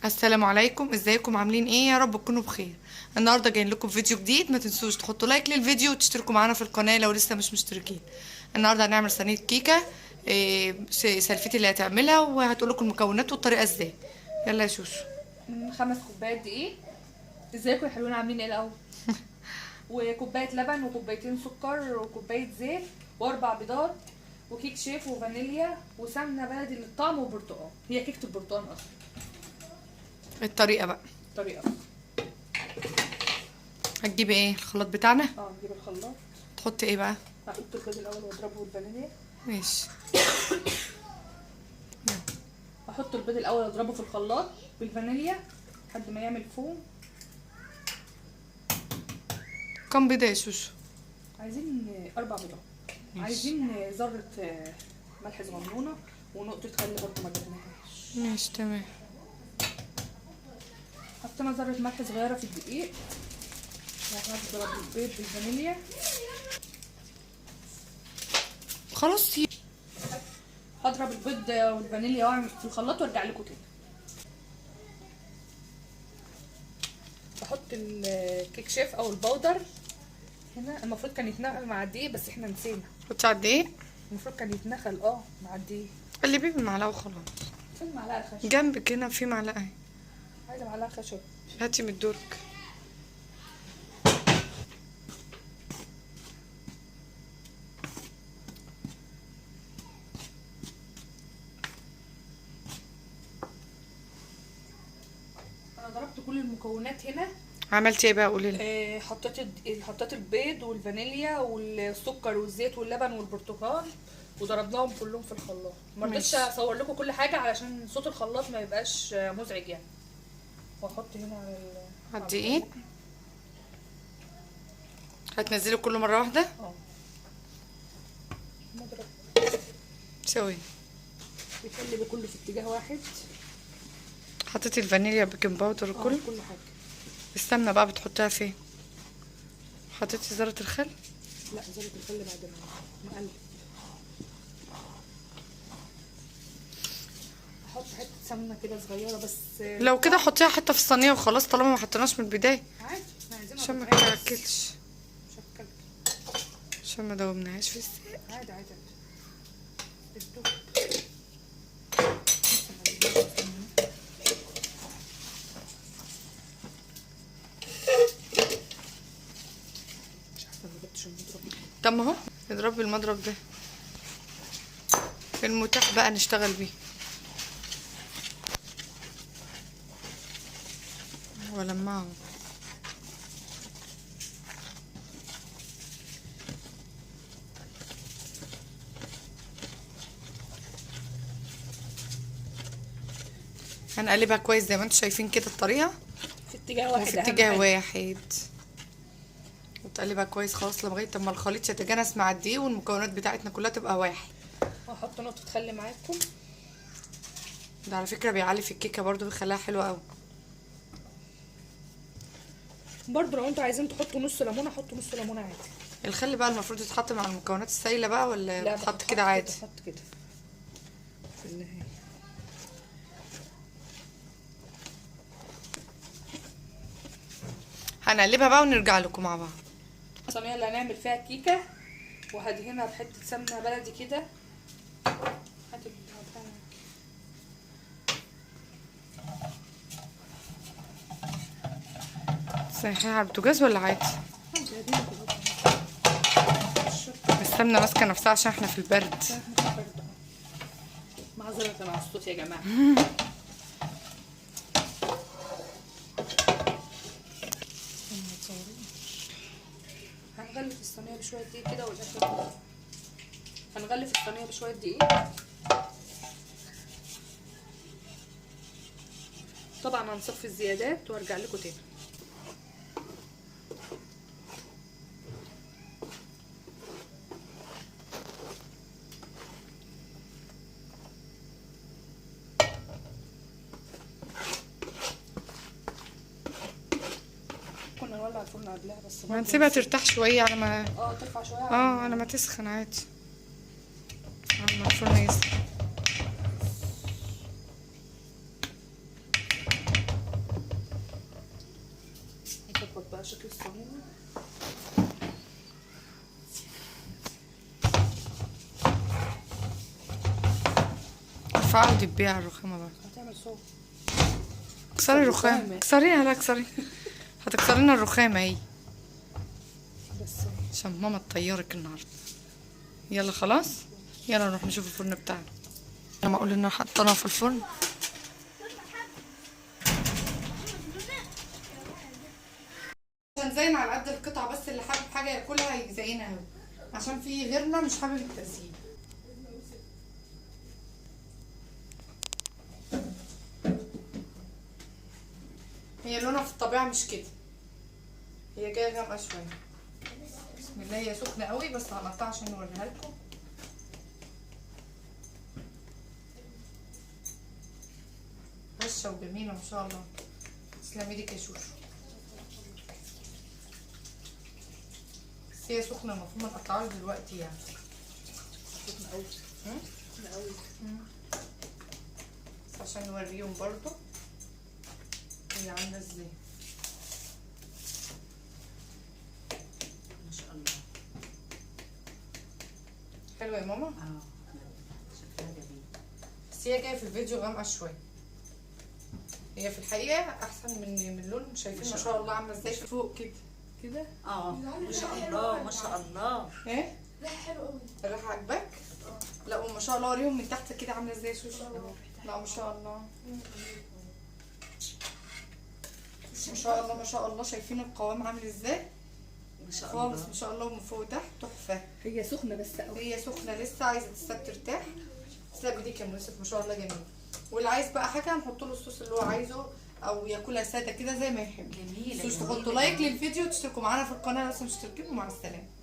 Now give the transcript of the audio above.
السلام عليكم، ازيكم؟ عاملين ايه؟ يا رب تكونوا بخير. النهارده جايين لكم فيديو جديد. ما تنسوش تحطوا like للفيديو وتشتركوا معانا في القناة لو لسه مش مشتركين. النهارده هنعمل صينية كيكة. سلفتي اللي هتعملها وهتقول لكم المكونات والطريقة ازاي. يلا يا شوشو. 5 كوبايات دقيق. ازيكم يا حلوين؟ عاملين ايه الاول؟ وكوبايه لبن وكوبايتين سكر وكوبايه زيت و4 بيضات وكيك شيف وفانيليا وسمنه بلدي للطعم وبرتقال. هي كيكة البرتقال اصلا. الطريقة بقى. الطريقة هتجيبي ايه؟ الخلاط بتاعنا. نجيب الخلاط. تحطي ايه بقى؟ هحط البيض الاول واضربه بالفانيليا. ماشي. احط البيض الاول اضربه في الخلاط بالفانيليا لحد ما يعمل فوم. كم بيضة يا شوشو؟ عايزين 4 بيضات. عايزين ذره ملح صغنونه ونقطة خل برضه ما جبناهاش. ماشي تمام. حطينا ذره ملح صغيرة في الدقيق. هنضرب البيض بالفانيليا. خلاص هضرب البيض والفانيليا واعمل في الخلاط وارجع لكم تاني. بحط الكيك شيف او ال powder هنا. المفروض كان يتنخل مع الدقيق بس احنا نسينا. حطي على الدقيق؟ المفروض كان يتنخل مع الدقيق. قلبية بالمعلقه وخلاص. فين معلقه خشب؟ جنبك هنا في معلقه اهي. عايزه معلقه خشب. هاتي من الدرج. انا ضربت كل المكونات هنا. عملتي ايه بقى؟ قولي لي. حطيت البيض والفانيليا والسكر والزيت واللبن والبرتقال وضربناهم كلهم في الخلاط. ما رضيتش اصور لكم كل حاجة علشان صوت الخلاط ما يبقاش مزعج يعني. واحط هنا على الدقيق. هتنزله كله مرة واحدة؟ مضرب سوي. بيتقلب كله في اتجاه واحد. حطيتي الفانيليا baking powder كله؟ كل حاجة. السمنة بقى بتحطيها فين؟ حطيتي ذره الخل؟ لا، ذره الخل بعد ما اقلب. احط حتة سمنه كده صغيرة بس. لو كده حطيها حتة في الصينية وخلاص طالما ما حطيناش من البداية. عادي، احنا عايزينها عشان ما تاكلش. مش هتكلكل. عشان ما دوبناهاش في السائل. عادي عادي عادي. مش عارفه ما جبتش المضرب. طب ما هو اضربي بالمضرب ده. المتاح بقى نشتغل بيه. ولمعه. هنقلبها كويس زي ما انتم شايفين كده الطريقة. في اتجاه واحد. في اتجاه واحد. وتقلبها كويس خالص لغاية اما الخليط يتجانس مع الدقيق والمكونات بتاعتنا كلها تبقى واحد. وهحط نقطة خل معاكم. ده على فكرة بيعلي في الكيكه برضو، بيخليها حلوة قوي. برضو لو انتوا عايزين تحطوا نص ليمونه حطوا نص ليمونه عادي. الخل بقى المفروض يتحط مع المكونات السايله بقى ولا بيتحط كده عادي؟ بيتحط كده في النهاية. هنقلبها بقى ونرجع لكم مع بعض. الصينية اللي هنعمل فيها الكيكه وهدهنها بحته سمنه بلدي كده. هاتي البتاع. سايحاها على البوتاجاز ولا عادي؟ السمنة ماسكه نفسها عشان احنا في البرد. معذرة مع الصوت يا جماعة. هنغلف الصينية بشوية دقيق كده والاخر. هنغلف الصينية بشوية دقيق. طبعا هنصفي الزيادات وارجع لكم تاني. كنا نولع الفرن قبلها بس ما نسيبها ترتاح شوية على ما ترفع شوية على ما تسخن عادي. على ما الفرن يسخن. بقى شكل الصينية. ارفعي ودبيها على الرخامه بقى. هتعمل صوت. اكسري الرخامه، اكسريها. لا اكسري، هتكسري لنا الرخامه اهي. بس عشان ماما تطيرك النهارده. يلا خلاص، يلا نروح نشوف الفرن بتاعنا. لما اقول ان حطيناها في الفرن. عشان زين على قد القطعة، بس اللي حابب حاجة ياكلها يزينها هو، عشان في غيرنا مش حابب التزيين. هي لونها في الطبيعة مش كده، هي جاية غامقه شوية. بسم الله، هي سخنة قوي بس هقطعها عشان نوريها لكم. هشه وجميلة ما شاء الله. تسلمي ايدك يا شوشو. بس هي سخنة، المفروض ما نقطعهاش دلوقتي يعني. سخنة قوي. سخنة قوي. بس عشان نوريهم برضو هي عامله ازاي. ما شاء الله حلوة يا ماما. شكلها جميل. بس هي جاية في الفيديو غامقه شوية، هي في الحقيقة احسن من اللون. شايفين ما شاء الله عامله ازاي فوق كده كده. ما شاء الله ما شاء الله. ايه ريحه حلوة قوي. الريحة عجباك؟ لا وما شاء الله وريهم من تحت كده عامله ازاي يا شوشو. لا ما شاء الله ما شاء الله ما شاء الله. شايفين القوام عامل ازاي؟ ما شاء الله خالص ما شاء الله، ومن فوق وتحت تحفة. هي سخنة بس قوي، هي سخنة لسه عايزه تسيب ترتاح. تسلم ايديك يا ام يوسف ما شاء الله جميل. واللي عايز بقى حاجة هنحط له الصوص اللي هو عايزه، او ياكلها ساده كده زي ما يحب. جميلة. تحطوا لايك للفيديو وتشتركوا معانا في القناة لو لسه مشتركين. ومع السلامة.